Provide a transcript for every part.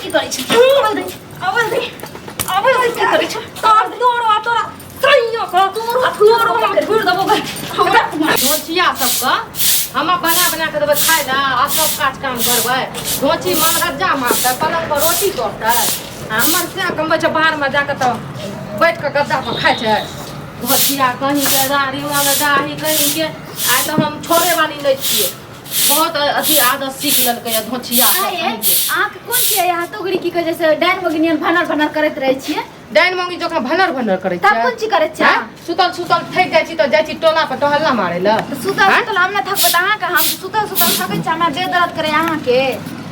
की करै छी अबल दे अबल दे अबल दे की करै छी तोर तोर आ तोरा सैयो क आ तोरो हम छोड़ देबो गए हमरा धोचिया सबके हम बना बना के देबै खाय लए आ सब काज काम करबै। धोची मनगज्जा मारतै, पलंग पर रोटी तोड़तै आ हमर से कमबै छै बाहरमे जाके तऽ बैठ कऽ गद्दा पर खाइ छै। धोचिया कहीं के दाढ़ी वाला दाढ़ी कहीं के आइ तऽ हम छोड़े वाली नहि छियै। बहुत अथी आदत सीख लेलकै या धोचिया सब आये कहीं के। अहाँके कोन छियै यहाँ तोगरी की कहै छै से डाइन मगिनियन भनर भनर करैत रहै छियै? डाइन मंगी जकाँ भनर भनर करै तब छियै। कोन चीज करै छियै? आँय? सुतल सुतल थकि जाइ छी तऽ जाइ छी टोला पर टहलना मारै लए। तऽ सुतल आँय? सुतल हम नहि थकबै तऽ अहाँके हम सुतल सुतल थकै छी, हमरा देह दर्द करै अहाँके।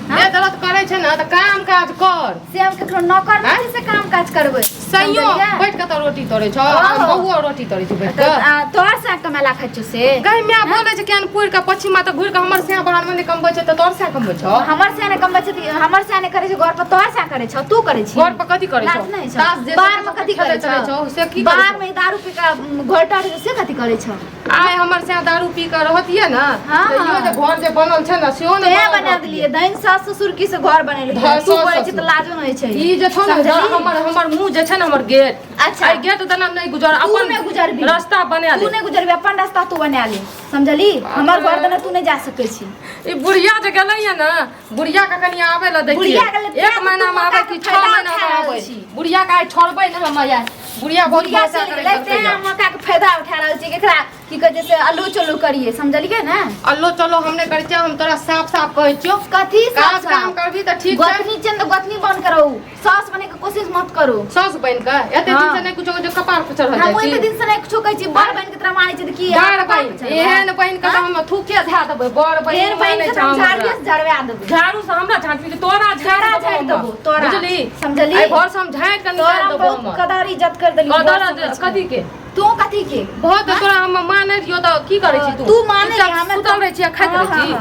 देह दर्द करै छै ने तऽ काम काज कर। से हम केकरो नौकर नहि छी से काम काज करबै। सैयो समझलियै? बैठ कऽ तऽ रोटी तोड़ै छौ, ओहो। बौओ रोटी तोड़ै छै बैठ तऽ कऽ। तोहर से कमेला खाइ छौ से? गै माय बोलै छै केहन पुरि कऽ पछिमा तऽ घुरि कऽ हमर सैया बाहरमे नहि कमबै छै तऽ तोहर सैया कमबै छौ? हमर सैया नहि कमबै छै तऽ हमर सैया नहि करै छै घर पर, तोहर सैया करै छौ, तू करै छी? घर पर कथी करै छौ? लाज नहि छौ? ताश जे बाहर में कथी करै खेलैत रहै छौ? छौ से की करै बाहर छौ? में दारू पी कऽ घोटाल छै से कथी करै छौ? आइ हमर सैया दारू पी कऽ रहतियै ने हाँ, तऽ इहो हाँ। जे घर जे बनल छै ने सेहो ने ते बनल बना रहतियै। देलियै दैन सास ससुर की से घर बनेलियै। तू सास बोलै छै ससुर। तऽ लाजो नहि छै। ई जे छौ ने समझली? हमर हमर मुँह जे छै ने हमर गेट। अच्छा। एहि गेट दना नहि गुजर, तू अपन नहि गुजरबी। रास्ता बना तू ले। नहि गुजरबी, अपन रास्ता तू बना ले, समझली? हमर घर दना तू नहि जा सकै छी। ई बुढ़िया जे गेलै या ने, बुढ़िया के कनि आबै लए दै बुढ़िया गेलै एक तें महीना तू मे आबै मौका कि के 6 फायदा महीना मे उठा रहल आबै। छी। बुढ़िया के आइ छोड़बै ने हम आइ। बुढ़िया बहुत बुढ़िया भरोसा चलि करै गेलै लगतै तें या। मौका के फायदा उठा रहल छी, केकरा की कहै छै से अल्लू चलू करिए, समझलियै ने? अल्लो चलो हम नहि करै छियै, हम तोरा साफ साफ कहै छियौ। कथी साफ काज काम साफ? करबी तऽ ठीक छै। गोतनी छै तऽ गोतनी बन के रहू, सास बने के कोशिश मत करू। सास बन के एते दिन हाँ। से नहि कुछो जे कपार पर चढ़ल हम जाइ ओते छी। दिन से नहि कुछो कहै छी, बड़ बन के तोरा मानै छी तऽ की बड़ कपार पर बहिन चढ़बै? एहन बहिन के तऽ हम थूके धए देबै। बड़ बहिन एहन बहिन मानै के छै तऽ हम हमरा। झाड़िए से झड़वा देबै। झाड़ू से हमरा झाँटबी कि तोरा झाड़ि तोरा देबौ झाड़ि हम। देबौ, तोरा। बुझली? समझली? एहि घर से हम झाड़ि के तोरा निकालि हम देबौ बहुत हम। कदर इज्जत कर देलियौ, कदर बड़ समझ के। कथी के? तू कथी के? बहुत तोरा हम मानै रहियो तऽ की करै छी तू? तू मानै चुपचाप रही, हमे सुतल रहै छी आ खाइत हाँ, रहै छी।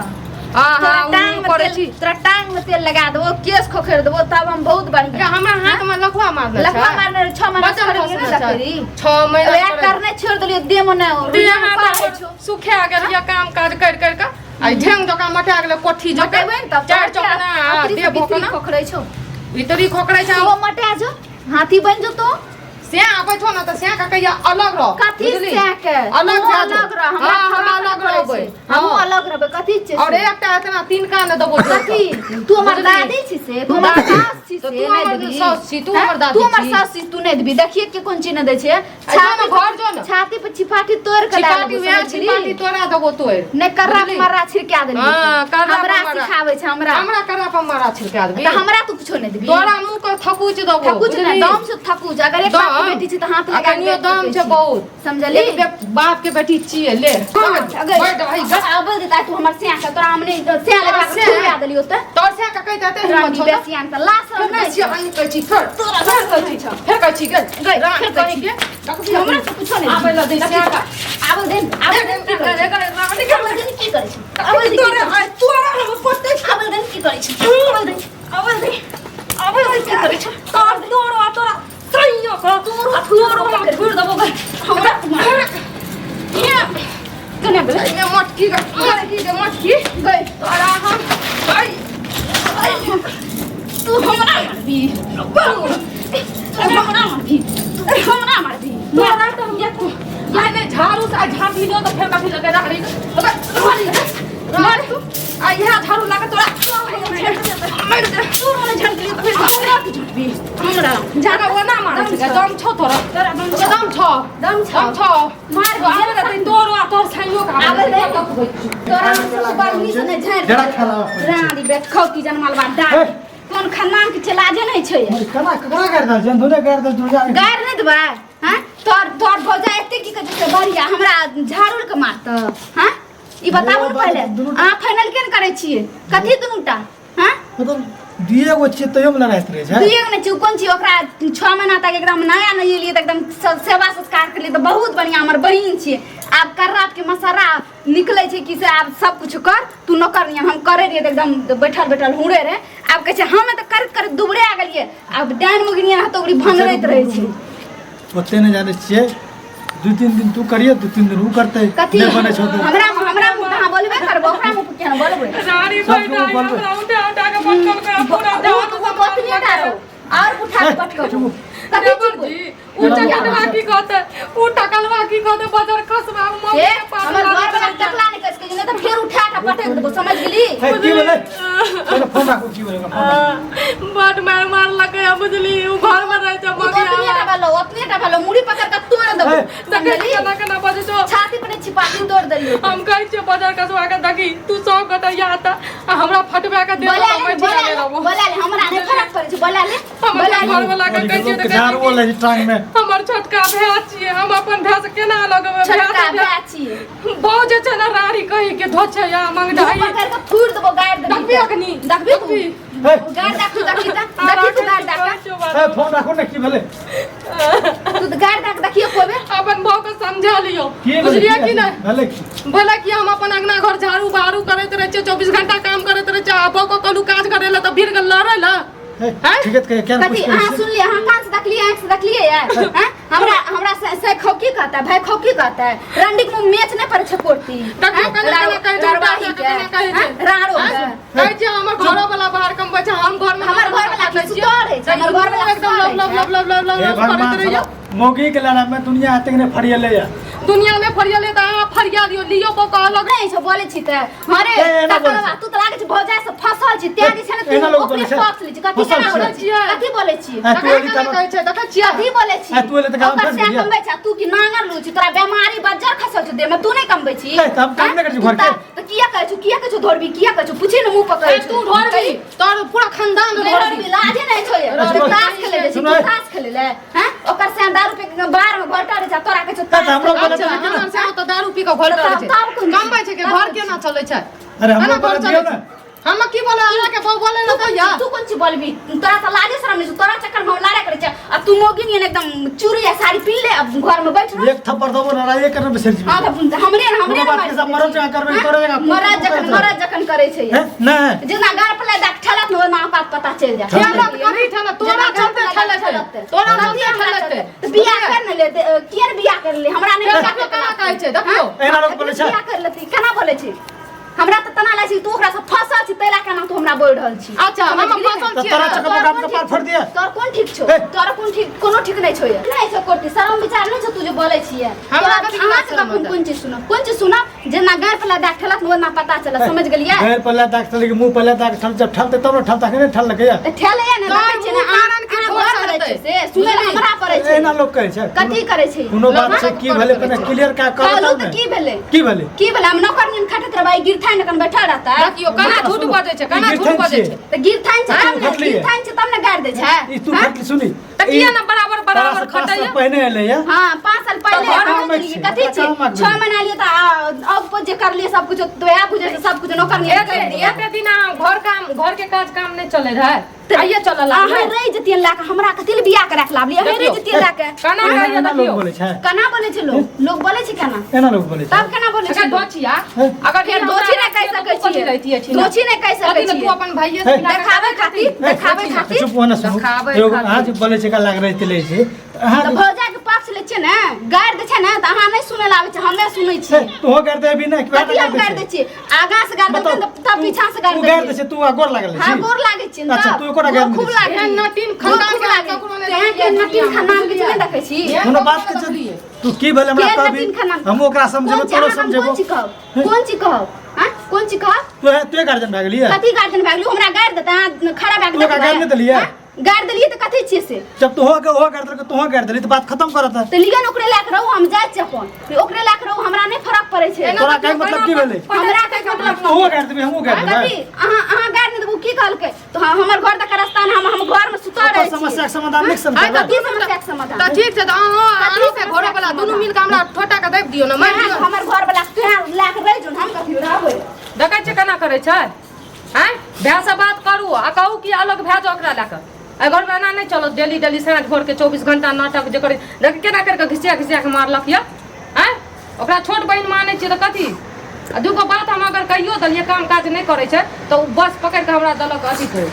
हाँ, हाँ, तोरा हाँ, टांग उ में करै तेल छी। तोरा टांग में तेल लगा देबो, केश खोखरि देबो, तब हम बहुत बढ़िया। हमरा हाथ में लखुआ मारने छै। लखुआ मारने रहै, 6 महीना बचल छोड़ि देलियै, खसने छै। देखली। 6 महीना वएह छोड़ि करने छोड़ि देलियै, देह में नहि देह रुइया हाथ पार होइ हमर छौ। सुखा गेल या काम काज करि करि कऽ आ ई ढेंग जकाँ मटा गेलै कोठी जकाँ। मटेबै ने तब चारि चौकना आ अतरी से देह भीतरी भोकना। खोखरै छौ। भीतरी खोखरै छै। तू मटा जो, हाथी बनि जो तू। से आबै छौ ने तऽ से के कहिया अलग रह। कथी बुझली? से के? अलग तू जा अलग रह, हमरा हाँ, हम फरक अलग पड़ै रहबै। छै। हमहूँ हाँ। अलग रहबै, कथी छै और से? एकटा एतना तिनका ने देबो जोर कथी? से। तू हमर बुझली? दादी छी से, तू हमर दादी। सास छी तऽ से, तू नहि हमर देबही? सास छी, तू हैं? हमर दादी तू हमर छी। सास छी, तू नहि देबही। देखिए के कोन चीज नहि दै छै। आ जो ने घर जो ने। छाती पर छिपाटी तोड़ के ला छिपाटी लेबो, वएह समझली? छिपाटी तोरा देबो तोड़। नहि कर्रा बुझली? मर्रा छिड़का देलियै। हाँ, कर्रा हमरा मर्रा। सिखाबै छै हमरा। हमरा कर्रा पर मर्रा छिड़का देबही। तऽ हमरा तू कुछो नहि देबही। तोरा मुँह के थकुच देबो, थकुच नहि, बुझली? दम से थकुच। अगर एक बाप के दम? बेटी छी तऽ हाथ आ लगा के कनियो बैठ दम सकै छै छी। बहुत। समझली? एक बाप के बेटी छियै, ले। अगर बैठ भाई, गस। आबे देता तू हमर सिया के, तोरा हम नहि सिया लगा के सिया? थुरिया देलियौ तऽ। तोर सिया के कहि देते हिम्मत छौ तऽ। बेसिया के लाश फेर नहि कहै छी, अहीं कहै छी, फेर। तोरा फेर कहै छी, फेर कहै छी, गै। गै, रानी फेर कहै कहि छी। के। हमरा से कुछो नहि। आबै लए दै सिया के। आबे दे, आबे दे, की करै छी? आबे दे, की करै छी? आबे दे, की करै छी? तोरा हम पते आबे दे, की करै छी? आबे दे, अबल दे अबल दे की करै छी? तोर तोर आ तोरा सैयो क आ तोरो हम छोड़ देबो गए। हमरा कने भेलै? एहिमे मटकी के मटकी के मटकी गै, तोरा हम ऐ तू हमरा मारबी? तू हमरा मारबी? तू हमरा मारबी? तोरा तऽ हम देखू आइ नहि झाड़ू से आइ झाँपि लियौ तऽ फेर कथी लगे राड़ी मार तू आ इएह झाड़ू लगा तोरा मारि दे। तू हमरा झटकली तऽ फेर हमरा तू झटबी? हमरा जागा ओना मारै छै, दम छौ तोरा? तोरा दम छौ? दम छौ? दम छौ? दम छौ? मार तो आबे दे तोरो आ तोर साइयो के। आबे दे। तोरा बर्मी से नहि झाड़ि जरा खेला रानी बेट खौ की जनमल बा डाल हे। कोन खानदान के चलाजे नहि छै। केना ककरा गारि दल छै? धुने गारि दल दुर्गा गारि नहि देबै? हैं तोर तोर भौजा एते की कहै छै बढ़िया हमरा झाड़ू के मारत? हैं ई बताबू ने पहिले, अहाँ फाइनल केन करै छियै? कथी दुनूटा? हैं मतलब दुइए गो छियै तैयो मे लड़ाइत रहै छै। दुइए गो नहि छियै, कोन छियै? ओकरा 6 महीना तक एकदम नया नहि एलियै तऽ एकदम सेवा सत्कार केलियै तऽ बहुत बढ़िया हमर बहिन छियै। आब कर्रा के मसाला निकलै छै कि से आब सब कुछ कर तू, नौकर नियन हम करे रहियै तऽ एकदम बैठल बैठल हुड़े रहे। आब कहै छै हमे तऽ करैत करैत दुबरे आ गेलियै, आब डाइन मुगनिया हतो ओकरी भंगरैत रहै छै। ओते नहि जानै छियै, 2-3 दिन तू करिए, 2-3 दिन ऊ करतै। कथी? नहि बनै छौ तऽ हमरा हमरा मुँह अहाँ बोलबे करबो, ओकरा मुँह किया ने बोलबै? रानी सबके बैठा बोलबै। हमरा उठा उठा के पटकल कर पूरा ओ तऽ ओतने ओतने टा रहो और उठा के पटकबो। कथी देवर चिपबै? जी, उ चकलवा की कहते, उ टकलवा की कहते, बजर खसवा मम्मी हे के पास हमर घर वाला टकला नहीं कस के, नहीं त फेर उठा के पटक देबो, समझ गेली? हे, की भेलै? पहिले फोन राखू, की भेलै ओकरा फोन राखू। बड मार मार लगे है बुझली, उ घर में रहे छै उ तो ओतने टा भेलो, ओतने टा भेलो, मुड़ी पकड़ के तोड़ देबो, हे। देखै समझली? केना केना बजै छौ। छाती पर छिपा के तोड़ देलियो। हम कहै छियै बजर कसवा के देखी तू 100 गोटैया आता आ हमरा फटवा के दे बोला तऽ ले, बैठिया बोला नहि ले, रहबो। बोला ले, हमरा नहि फरक पड़ै छै, बोला ले, हमर बोला ले। घर वाला के कहै छियै लोक तऽ कहै झाड़ू छै लै छै टांग में। कि हमर छोटका भाय छियै, हम अपन भाय से केना अलग हेबै? छोटका भाय भाय छियै। बौ जे छै ने राड़ी कही के धोछै या मंगढाई। मुँह पकड़ के थूर देबो, गाड़ि देबी। देखबी अखनी? देखबी तू? देखबी? हे, गाड़ि दाक तू, देखी तऽ, देखी तू गाड़ि दाक। हे, फोन राखू ने, की भेलै? तू तऽ गाड़ि दाक देखियो कोबे। अपन भाव के समझा लियो, की भेलै? बुझलियै कि नहि? भेलै की? भले कि हम अपन अंगना घर झाड़ू बहारू करैत रहै छियै, 24 घंटा काम करैत रहै छियै, आ बौ के कहलू काज करै लए तऽ भीड़ के लड़ै लए। हे, हैं? ठीक है तऽ कहिया, केना कथी कुछ अहाँ करै छी? सुनलियै? अहाँ कान से देखलियै, आँखि से देखलियै यार? हैं? हमरा हमरा से खौकी कहता है, भाई खौकी कहता है। रंडी के मुँह मेच नहीं पड़े छै कोरती। देखियौ हैं? केना केना कहै छै, रड़वाही उल्टा के, केना कहै छै। हैं? राड़ो के। कहै छियै हमर घरो वाला बाहर कमबै छै, हम घर में हमर घर वाला की सुतल रहै छै, हमर घर वाला एकदम सुतल लब रहै लब लब लब लब हे लब करैत भगवान, रहैया। साला, मौगी के लड़ाई में दुनिया एतेक नहि फरियलै या। दुनिया में फरियले तऽ अहाँ फरिया दियौ, लियौ बौ के अलग। नहीं छौ बोलै छी तऽ हरे ए, एना बोलै तकरवा छै। तू तऽ लागै छै भौजाइ से फसल छी, तें जे छै ने तू एना लोक ओकरे बोलै छै। पक्ष लै छी। कथी फसल केना बोलै छी। छी? कथी बोलै छी? आ, तू एली केना तब कहै छै, देखै छियै? कथी बोलै छी? आ, तू एली तऽ गाम ओकर फँसि से गेलियै। कमबै छै, तू की नांगर लू छी? तोरा बेमारी बज्जर खसल छौ देह में, तू नहि कमबै छी? ए, तऽ हम काम नहि करै छी तू घरके। तऽ किया कहै छु? किया कहै छु धोरबी? किया कहै छु? पूछी ने मुँह पकड़ै ए, तू ढोरबी, तोर पूरा खानदान नहीं ढोरबी। ढोरबी, लाजे नहीं छौ ये। अच्छा, तू ताश खेलै जाइ छी, सुनो। तू ताश खेलै ले, हैं? ओकर से दारू पी के बाहर में घोटा रहै छै, तोरा कहै छौ तऽ हमरो ताश बोलै अच्छा, छै कि हमर से तऽ दारू पी के घर तब- रहै छै। तब कोन कमबै छै के तब घर कोन केना चलै छै? अरे हमरो केना घर बोलै चलै दियौ छै? ने। हम की बोले, अहाँ के बहू बोले तू ना कोन दैया। चीज, तू कोन चीज बोलबी? तोरा तऽ लाजे शरम नहीं छौ, तोरा चक्कर में हम लड़ाई करै छियै। आ तू मोगी नियन एकदम चूड़ी आ साड़ी पीन ले, अब घर में बैठ रह। एक थप्पड़ देबो ने, लड़ाइए करने बिसरि जेबै। हाँ, तऽ हमरे हमरे कोनो बात के सब मरद जकाँ करबै, तोरे जकाँ मरद जखन मरद जखन करै छै। हे, नहि। जेना गाड़ पर लादा ठेलत ने, ओना औकात पता चलि जायत। ठेलत कथी ठेलत? तोरा जेना गाड़ चलते पर लादा ठेलत। ठेलत। तोरा कथी चलते हमरा ठेलत। चलते? तऽ बियाह कर ने ले, किया ने बियाह कर ले? हमरा नहि देखियौ बियाह केना करबाक कहै छै, देखियौ। एना लोक बोलै छै। बियाह कर लेती, केना बोलै छै? हमरा तऽ तना लागै छै तू ओकरा से फसल छी, तै लए केना तू हमरा बोलि रहल छी? अच्छा, हम समझ गेली ने? फसल तऽ छियै। तोरा चक्कर में तोरा कपार कोन फोड़ि दिया। तोरा कोन ठीक छौ? हे। तोरा कोन ठीक, कोनो ठीक नहि छौ ये। नहि छौ कोटी, शरम विचार नहि छौ तू जे बोलै छियै। हमरा तोरा कथी के अहाँ के शरम कोन होतै? कोन चीज सुनब? कोन चीज सुनब? जेना गाड़ पर लदा ठेलत ने ओना पता चलत, समझ गेलियै? गारि पर लदा ठेलक, मुँह पर लदा ठेलक, जब ठेलतै तब ने ठेलतै, अखन नहि ठेलकै या। तऽ ठेलैया ने, तोहर देखै छियै ने, मुँह अहाँ कारण के अहाँ ठोर घर पर रहै सड़तै। छियै से, सुनै लए हमरा पड़ै छै। एना लोक कहै छै। कथी करै छै? कोनो बात छै, की भेलै पहिने क्लियर का कर कहलहुँ तब तऽ ने। की भेलै? की भेलै? की भेलै? हम नौकर नियन खटैत रहबै, गिरथाइन अखन बैठल रहतै। देखियौ केना झूठ बजै छै, केना ई झूठ गिरथाइन बजै छियै। छै। तऽ गिरथाइन छै तब ने, खटलियै। गिरथाइन छै तब ने गारि दै छै। ई तू हाँ? खटली सुनी। तऽ किया ने बराबर तोरा बराबर से 5 साल खटैया? पहिने एलै या। हाँ, 5 साल पहिले तऽ घर हम कामक गेलियै। छै, कथी छै? कामक 6 भेलै। महीना लिए तऽ अब जे करलियै सब कुछ, तो वएह बुझै छै सब कुछ नौकर नियन एते करि दियै। एते दिन अहाँ घर काम घर के काज काम नहि चलै रहै, आइये चलऽ अहाँ लागलै। रहि जतियै लए कऽ, हमरा कथी लए बियाह करा के लाबलियै? अहाँ रहि देखियौ। जतियै लए कऽ। केना एना कहैया एना लोक देखियौ। बोलै छै। केना बोलै छै लोक? लोक बोलै छै केना? एना लोक बोलै छै। तब केना बोलै छै अगर लोक? दोछिया, हे? अगर फेर दोषी नहि कहि सकै छियै। दोषी नहि कहि सकै कथी ने तू छियै। अपन भाइये से हे? मिला के देखाबै खातिर, देखाबै खातिर। चुप हो ने सुनू। देखाबै एगो खातिर। अहाँ जे बोलै छै का लाग रहै ते लै छै। अहाँ तऽ भौजाइ के पक्ष लै छियै ने, गारि दै छै ने, तऽ अहाँ नहि सुनै लए आबै छै, हमे सुनै छियै। तोहो गारि देबी ने, कि वएह कथी हम गारि गारि दै दै छियै? आगाँ से गारि बताउ, देलकै ने, तब पीछा से गारि तू गारि दै देलियै। छै, तू आ गोर लागल हाँ, छी। गोर लागै छियै ने अच्छा, तब। तू एकोटा गोर गारि नहि खूब दै छी। लागै। एहन नटीन गोर खानदान खूब के लागै। ककरो नहि तेहन देखलियै केहन नटीन दुनियामे, खानदान के बुझलियै? नहि देखै छी? एहन कोनो ककरो बात के नहि छै, देखलियै। तू की भेल हमरा केहन कहबी? नटीन खानदान? हम ओकरा समझेबो, कोन चीज तोरो अहाँ हम समझेबो। कोन चीज कहब? कोन चीज कहब? हाँ? कोन चीज कहब? तू तू गार्जियन भए गेलियै? कथी गार्जियन भए गेलियै? हमरा गारि देतै, अहाँ खड़ा भए कऽ तू ओकरा देखबै। गारि नहि देलियै? हाँ? गारि देलियै तऽ कथी छियै से? जब तू हो के ओहो गारि देलकै, तोहो गारि देलही तऽ बात खत्म करत। तऽ लिअ ने, ओकरे लए कऽ रहू, हम जाइ छियै अपन। ओकरे लए कऽ रहू, हमरा नहि फरक पड़ै छै। एना तोरा देखियौ, कहैके मतलब की केना भेलै? हमरा कहैके मतलब तोहो गारि देबही, हमहूँ गारि देबै। कथी? अहाँ अहाँ गारि नहि देबू, की कहलकै? तऽ हमर घर तक रास्ता ने, हम घर में सुतल ओकर रहै छियै। समस्याके समाधान नीक सँ आइ करबै। तऽ की समस्याके समाधान? तऽ ठीक छै, तऽ अहाँ कथी अहाँके समस्याके घरोवला दुनू समाधान? मिल कऽ हमरा ठोटा के दाबि दियौ ने, मारि दियौ। हमर घर वाला तोरा लए कऽ रहि जो ने, हम कथी रहबै? देखै छियै केना करै छै? आँय, भायसँ बात करू आ कहू कि अलग भए जाउ ओकरा लए कऽ। एहि घरमे एना नहि चलत, डेली डेली साँझ भोरके 24 घंटा नाटक जे करै, देख केना करि कऽ घिसिया घिसिया कऽ मारलक यऽ। आँय, ओकरा छोट बहिन मानै छियै तऽ कथी? आ दूगो बात हम अगर कहियो देलियै काम काज नहि करै छै तऽ ओ बस पकड़ि कऽ हमरा देलक अथी करि।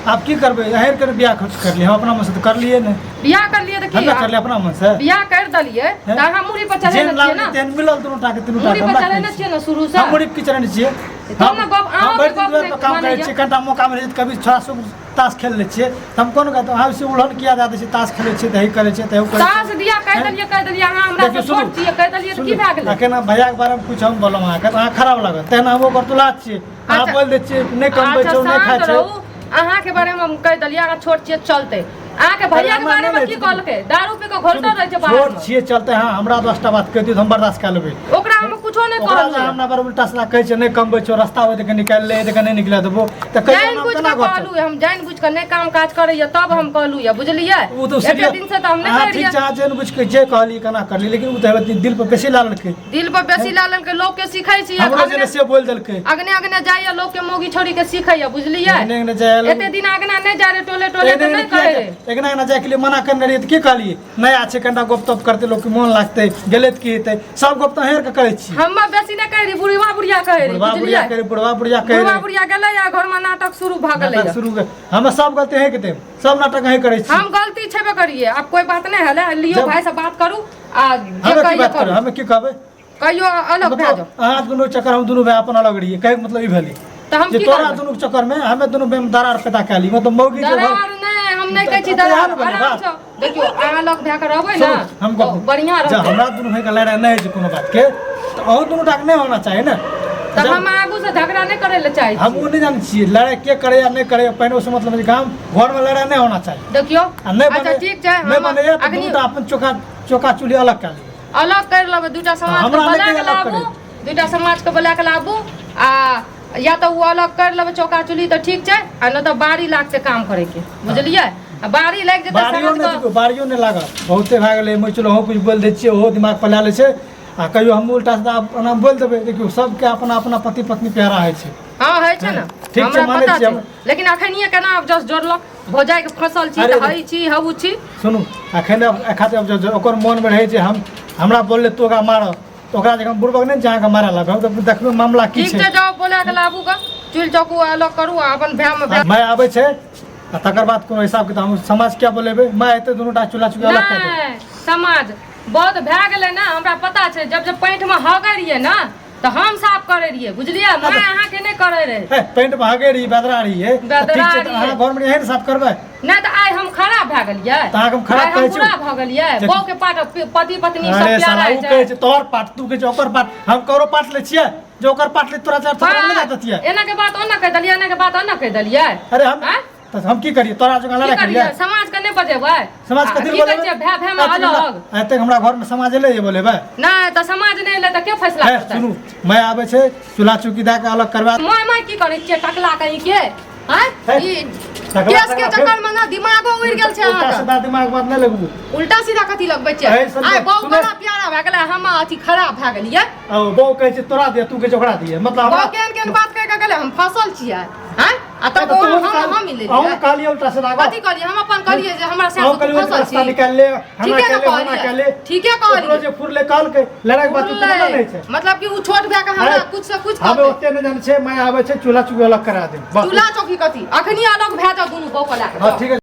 आब की करबै? अहेर कर बियाह खर्च करलियै हम अपना मन से तऽ करलियै नहि। बियाह करलियै तऽ की? हम नहि करलियै अपना मन से। बियाह करि देलियै तऽ अहाँ मूड़ी पर जेहन चढ़ेने छियै लागलै ने, तेहन मिलल दुनू टा के तीनू टा मूड़ी के पर हमरा चढ़ेने की छियै ने शुरूसँ। हम मूड़ी पर की चढ़ेने छियै? तब ने गप हम अहाँके भरि दिन गप दुआरि नहि पर काम करै मानैया। छियै, कनिटा मौका मिलै छै तऽ कभी छोड़ा सब ताश खेल लै छियै तऽ हम कोनो कहतौ अहाँ से उलहन किया दए दै छियै, ताश खेलै छियै तऽ हे करै छियै तऽ हे करै छियै। ताश दिया कहि देलियै, कहि देलियै अहाँ हमरा देखियौ, से सुनू। छोट छियै, कहि देलियै तऽ की भए गेलै? अकेना भैयाके बारेमे कुछ हम बोलम अहाँके तऽ अहाँ खराब लागत, तेना हम ओकर तुला छियै। अहाँ अच्छा। बोलि दै छियै नहि कमबै अच्छा छौ नहि खाइ शान्त छै। रहू, अहाँके बारेमे हम कहि देलियै अहाँ छोट छियै चलतै। अहाँके भैया के हमरा बारे में नहि की नहि कहलकै? दारू पी के घोलटल रहै छै बाहर छोट में। छियै चलते, हाँ हमरा 10टा बात कहि दियौ तऽ हम बर्दाश्त कए लेबै। ओकरा हम कुछो नहि ओकरा कहलहुँ। हमरा बारे उल्टा सीधा कहै छै नहि कमबै छौ, रस्ता होय तऽ निकालि ले, तऽ नहि निकले देबो तऽ कहियो जानि हम बुझि केना कऽ घर कहलहुँ, हम जानि बुझि कऽ नहि काम काज करैया तब हम कहलहुँ यऽ, बुझलियै? ओ तऽ एते सीरियस दिन से तऽ हम नहि अहाँ करै ठीक रहियै। छै, अहाँ जानि बुझि कऽ जे कहलियै केना करलियै, लेकिन ओ तऽ हेबे दिल पर बेसी ला लेलकै। दिल पर बेसी ला लेलकै, लोक के सिखै छियै। हमरो जे से बोलि देलकै। अगने अगने जाइया, लोक के मौगी छोड़ी के सिखैया, बुझलियै? अगने अगने जाइया लोक- एते दिन अगना नहि जाइ रहे, टोले टोले तऽ नहि करै रहे। अगना अगना जाइके लिए मना करने रहियै तऽ की कहलियै? नया छै, कनिटा गप तप करतै, लोकके मोन लागतै, गेलै तऽ की हेतै? सब गप तऽ अहें के करै छी। हम बेसी नहि कहै रही, बुढ़वा बुढ़िया कहै रही, बुढ़वा बुढ़िया बुझलियै? कहै, बुढ़वा बुढ़िया कहै बुढ़वा रहे। बुढ़िया गेलै आ घर में नाटक शुरू भऽ गेलै। नाटक शुरू हमे सब गलती अहें के देब, सब नाटक अहें करै छी। हम गलती छेबे करिए, आब कोई बात नहि हले। लियो जब- भाई से बात करू आ जे हमे की कहियो बात करू? करू। हमे की कहबै? कहियो अलग भए मतलब जाओ। अहाँ दुनू चक्कर हम दुनू भाई अपन अलग रहियै, कहैके मतलब ई भेलै तऽ हम जे की तोरा करबै? दुनू के चक्कर में हमे दुनू भाई में दरार पैदा कए ली, मतलब मौगी जे दरार नहि, हम नहि कहै छी तऽ इएह दरार। ने भेलै आराम बात। से देखियौ, अहाँ लग भए कऽ रहबै ने सुनू, हम तऽ बढ़िआँ जब रहतै। हमरा दुनू भाई के लड़ाई नहि होइ छै कोनो बात के तऽ अहूँ दुनू टाके नहि होना चाही ने। तऽ जब हम आगू से झगड़ा नहि करै लए चाहै हम छी। ओ नहि जानै छियै लड़ाई के करे या नहि करे, पहिने ओहिसँ मतलब छै गाम घर में लड़ाई नहि होना चाही। देखियौ, आ नहि अच्छा बने ठीक छै, नहि हम बनैया तऽ अखनी दुनू टा अपन चोखा चोखा चूल्ही अलग कए लिअ। अलग करि लेबै दूटा समाज के हमरा नहि बोला के कहिया अलग लाबू, दूटा समाज के बोला के लाबू आ या तऽ ओ अलग करि लेबै चौका चूल्ही तऽ ठीक छै, आ नहि तऽ बाड़ी लागतै काम करैके, बुझलियै? आ बाड़ी लागि जेतै बाड़ियो समाज नहि के। देखियौ, बाड़ियो नहि लागत, बहुते भए गेलै। मानि चलू अहूँ किछु बोलि दै छियै, ओहो दिमाग पर लए लै छै आ कहियो हमहूँ उल्टा सीधा एना बोलि देबै। देखियौ, सबके अपना अपना पति पत्नी प्यारा होइ छै। हँ होइ छै ने। ठीक छै, हमरा मानै पता छियै छै हम। लेकिन अखनिये केना आब जस जोड़लक भौजाइके फँसल छी अरे तऽ हई छी हऊ छी। सुनू, अखन एखन आब जब ओकर मोनमे रहै छै हम हमरा बोलले तू ओकरा मारब तऽ ओकरा जकाँ बुड़बक नहि छै अहाँके मारऽ लागब, हम तऽ देखबै मामला की ठीक छै। छै, जाउ बोला के लाबू ग, चूल्हि चौकू अलग करू आ अपन भायमे भाय। माय आबै छै आ तकर बाद कोनो हिसाब किताब हम समाज किया बोलेबै? माय एतै दुनू टा चूल्हा चुकी अलग कए देबै। नहि समाज बहुत भए गेलै ने, हमरा पता छै। जब जब पैंटमे हगै रहियै ने तऽ हम साफ करै रहियै, बुझलियै? माय अहाँके नहि करै रहै। हे, पेंट मे हगे रही, बेदरा रही है, तऽ बेदरा ठीक छै, तऽ रहियै। अहाँ घरमे एहन साफ करबै? नहि तऽ आइ हम खराब भए गेलियै? तऽ अहाँके हम खराब आइ हम कहै छी? बुरा भऽ गेलियै? जे- बहू के पाट पति पत्नी सब अरे प्यारा साला होइ ओ छै। कहै छै तोहर पाट, तू कहै छै ओकर पाट, हम ककरो पाट लै छियै? जे ओकर पाट लै तोरा चार थोड़ा नहि जात छियै। एना के बात ओना कहि देलियै, एना के बात ओना कहि देलियै। अरे हम आँय? तऽ हम की करियै? तोरा जकाँ की लड़ाइ करियै? करियै? समाज के नहि बजेबै? समाज आ, कथी की कहै छियै भाय भाय मे अलग? एतेक हमरा घरमे समाज एलै जे बोलेबै? नहि तऽ समाज नहि एलै तऽ के फैसला हे करतै? सुनू, मैं आबै छै चूल्हा चौकी दए कऽ अलग करबा। माय माय की करै छियै टकला कहीं के? आँय? हे, ई टकला केस के टकला चक्कर में ना दिमागो उड़ि गेल छै उल्टा अहाँके। सीधा दिमाग बात नहि लगबू। उल्टा सीधा कथी लगबै छियै? हे, सुनू, आइ बहु सुनू। बड़ा प्यारा भए गेलै, हम अथी खराब भए गेलियै। ओ बहु कहै छै तोरा दिए, तू कहै छै ओकरा दिए, मतलब बहु हमरा केहन केहन बात कहि कऽ गेलै, हम फसल छियै। आँय? आ तब तऽ हम तोहूँ हम हम मिले अहूँ कहलियै उल्टा सीधा गप। कथी कहलियै? हम अपन कहलियै जे हमरा अहूँ से कहलियै फसल रास्ता छी। निकालि ले, हमरा ठीके ने कहले, हमरा कहलियै। कहले। ठीके ओकरो कहलियै। जे फुरले कहलकै लड़ाइ के बात फुरलै। कोनो नहि छै। मतलब कि उ छोट भए के हमरा अरे, कुछ से कुछ हमे कहतै। ओते नहि जानै छै, माय आबै छै चूल्हा चुकी अलग करा देब बस। चूल्हा चौकी कथी? अखनी अलग भए जाउ दुनू बौआ लए कऽ। हँ ठीक है।